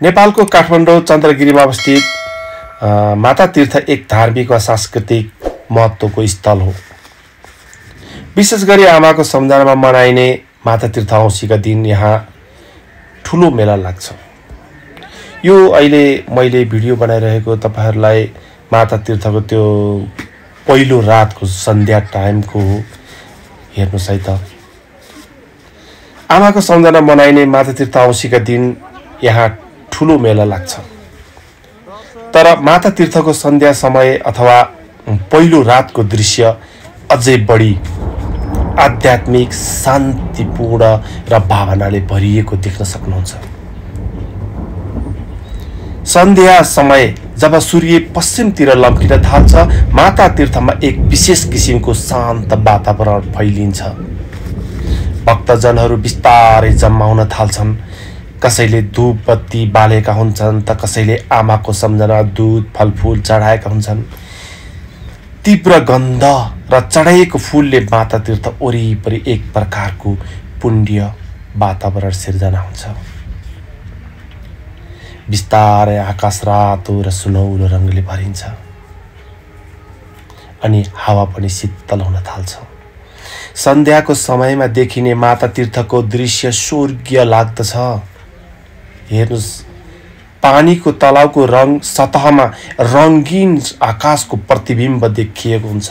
नेपालको काठमाडौँ चन्द्रगिरीमा अवस्थित माता तीर्थ एक धार्मिक वा सांस्कृतिक महत्त्वको स्थल हो। विशेष गरी आमाको सम्झनामा मनाइने माता तीर्थ औँसीका दिन यहाँ ठुलो मेला लाग्छ। यो अहिले मैले भिडियो बनाइरहेको तपाईहरुलाई माता तीर्थको त्यो पहिलो रातको सन्ध्या टाइमको हो। हेर्नुस् है त, आमाको सम्झना मनाइने माता तीर्थ औँसीका दिन यहाँ ठुलो मेला लाग्छ। तर माता तीर्थको सन्ध्या समय अथवा पहिलो रातको दृश्य अझै बढी आध्यात्मिक, शान्तिपूर्ण र भावनाले भरिएको देख्न सक्नुहुन्छ। सन्ध्या समय जब सूर्य पश्चिमतिर लम्किन थाल्छ, माता तीर्थमा एक विशेष किसिमको शान्त वातावरण फैलिन्छ। भक्तजनहरू बिस्तारै जम्मा हुन थाल्छन्। कसैले धूप बत्ती बालेका हुन्छन् त कसैले आमाको सम्झना दूध फलफूल चढाएका हुन्छन्। तीव्र गन्ध र चढाइएको फूलले माता तीर्थ वरिपरि एक प्रकारको पुण्य वातावरण सिर्जना हुन्छ। बिस्तारै आकाश रातो र सुनौलो रङले भरिन्छ अनि हावा पनि शीतल हुन थाल्छ। सन्ध्याको समयमा देखिने माता तीर्थको दृश्य स्वर्गीय लाग्दछ। हेर्नुस्, पानीको तलाउको रङ सतहमा रंगीन आकाशको प्रतिबिम्ब देखिएको हुन्छ,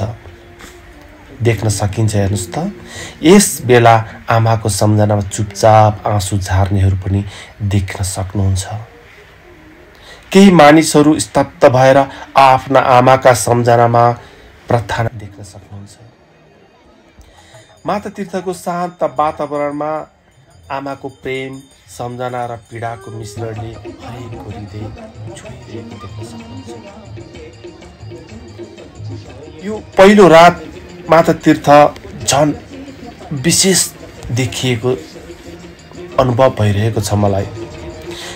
देख्न सकिन्छ। हेर्नुस् त, यस बेला आमाको सम्झनामा चुपचाप आँसु झार्नेहरू पनि देख्न सक्नुहुन्छ। केही मानिसहरू स्तब्ध भएर आफ्ना आमाका सम्झनामा प्रार्थना देख्न सक्नुहुन्छ। माता तीर्थको शान्त वातावरणमा आमाको प्रेम, सम्झना र पीडाको मिश्रणले हरेकको हृदय छुइरहेको देख्न सक्नुहुन्छ। यो पहिलो रात माता तीर्थ झन् विशेष देखिएको अनुभव भइरहेको छ मलाई।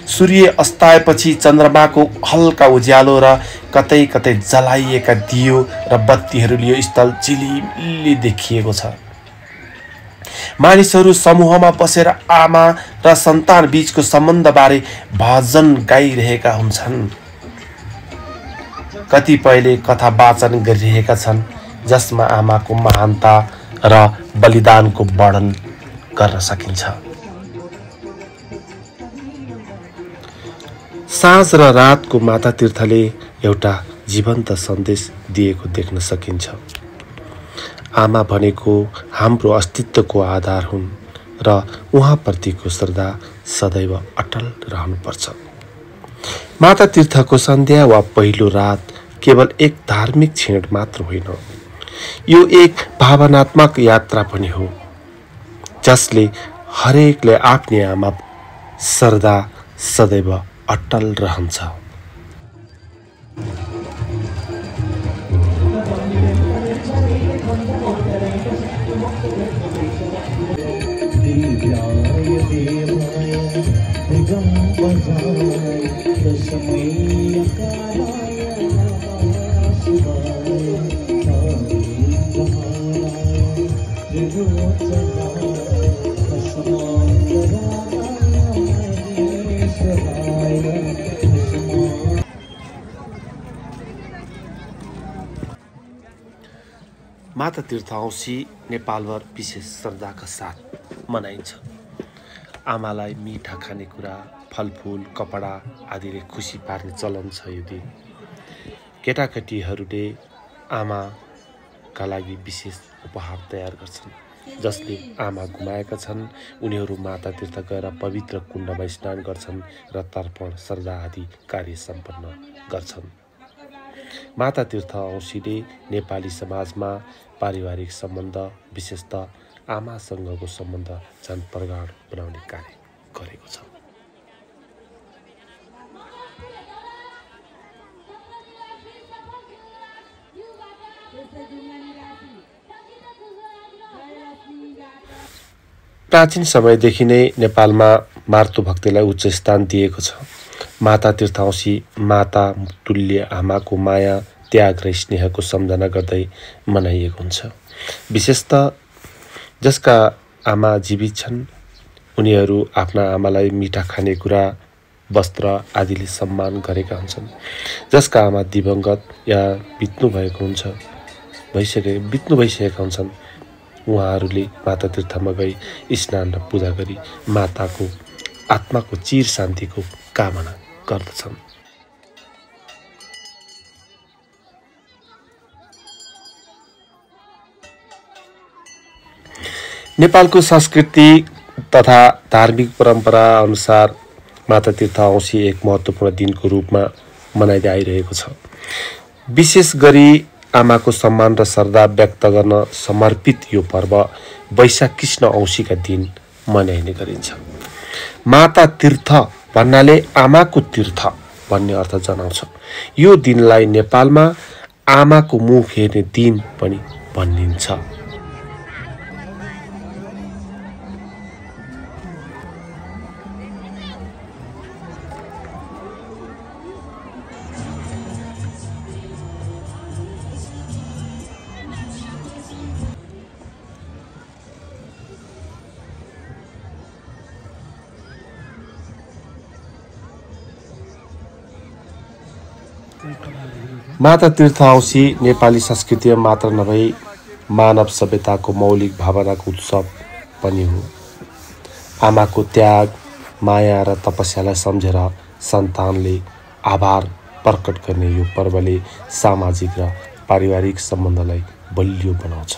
सूर्य अस्ताएपछि चन्द्रमाको हल्का उज्यालो र कतै कतै जलाइएका दियो र बत्तीहरूले यो स्थल चिलिमिली देखिएको छ। मानिसहरू समूहमा बसेर आमा र सन्तान बीचको सम्बन्धबारे भजन गाइरहेका हुन्छन्। कतिपयले कथा वाचन गरिरहेका छन् जसमा आमाको महानता र बलिदानको वर्णन गर्न सकिन्छ। साँझ र रातको माता तीर्थले एउटा जीवन्त सन्देश दिएको देख्न सकिन्छ। आमा भनेको हाम्रो अस्तित्वको आधार हुन् र उहाँप्रतिको श्रद्धा सदैव अटल रहनुपर्छ। माता तीर्थको सन्ध्या वा पहिलो रात केवल एक धार्मिक क्षण मात्र होइन, यो एक भावनात्मक यात्रा पनि हो जसले हरेकले आफ्नी आमा श्रद्धा सदैव अटल रहन्छ। माता तीर्थ औँसी नेपालभर विशेष श्रद्धाका साथ मनाइन्छ। आमालाई मिठा खानेकुरा, फलफूल, कपडा आदिले खुसी पार्ने चलन छ यो दिन। केटाकेटीहरूले आमाका लागि विशेष उपहार तयार गर्छन्। जसले आमा गुमाएका छन् उनीहरू माता तीर्थ गएर पवित्र कुण्डमा स्नान गर्छन् र तर्पण, श्रद्धा आदि कार्य सम्पन्न गर्छन्। माता तीर्थ औँसीले नेपाली समाजमा पारिवारिक सम्बन्ध, विशेषतः आमासँगको सम्बन्ध झन् प्रगाढ बनाउने कार्य गरेको छ। प्राचीन समयदेखि नै नेपालमा मातृभक्तिलाई उच्च स्थान दिएको छ। माता तीर्थ औँसी माता तुल्य आमाको माया, त्याग र स्नेहको सम्झना गर्दै मनाइएको हुन्छ। विशेषतः जसका आमा जीवित छन् उनीहरू आफ्ना आमालाई मिठा खानेकुरा वस्त्र आदिले सम्मान गरेका हुन्छन्। जसका आमा दिवंगत या बित्नु भइसकेका हुन्छन् उहाँहरूले माता तीर्थमा गई स्नान र पूजा गरी माताको आत्माको चिर शान्तिको कामना गर्दछन्। नेपालको संस्कृति तथा धार्मिक परम्परा अनुसार माता तीर्थ औँसी एक महत्त्वपूर्ण दिनको रूपमा मनाइँदै आइरहेको छ। विशेष गरी आमाको सम्मान र श्रद्धा व्यक्त गर्न समर्पित यो पर्व वैशाख कृष्ण औँसीका दिन मनाइने गरिन्छ। माता तीर्थ भन्नाले आमाको तीर्थ भन्ने अर्थ जनाउँछ। यो दिनलाई नेपालमा आमाको मुख हेर्ने दिन पनि भनिन्छ। माता तीर्थ औँसी नेपाली संस्कृति मात्र नभई मानव सभ्यताको मौलिक भावनाको उत्सव पनि हो। आमाको त्याग, माया र तपस्यालाई सम्झेर सन्तानले आभार प्रकट गर्ने यो पर्वले सामाजिक र पारिवारिक सम्बन्धलाई बलियो बनाउँछ।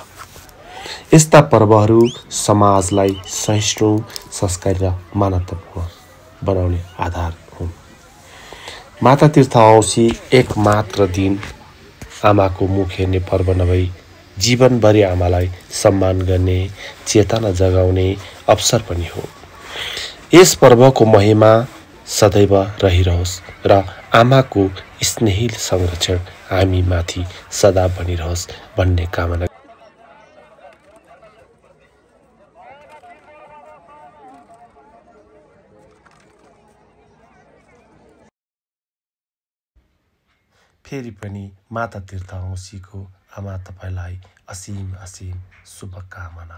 यस्ता पर्वहरू समाजलाई सहिष्णु, संस्कारी र मानवतापूर्ण बनाउने आधार हुन्। माता तीर्थ औँसी एक मात्र दिन आमाको मुख हेर्ने पर्व नभई जीवनभरि आमालाई सम्मान गर्ने, चेतना जगाउने अवसर पनि हो। यस पर्वको महिमा सदैव रहिरहोस् र आमाको स्नेहिल संरक्षण हामी माथि सदा बनिरहोस् भन्ने कामना। फेरि पनि माता तीर्थ औँसीको आमा तपाईलाई असीम शुभकामना।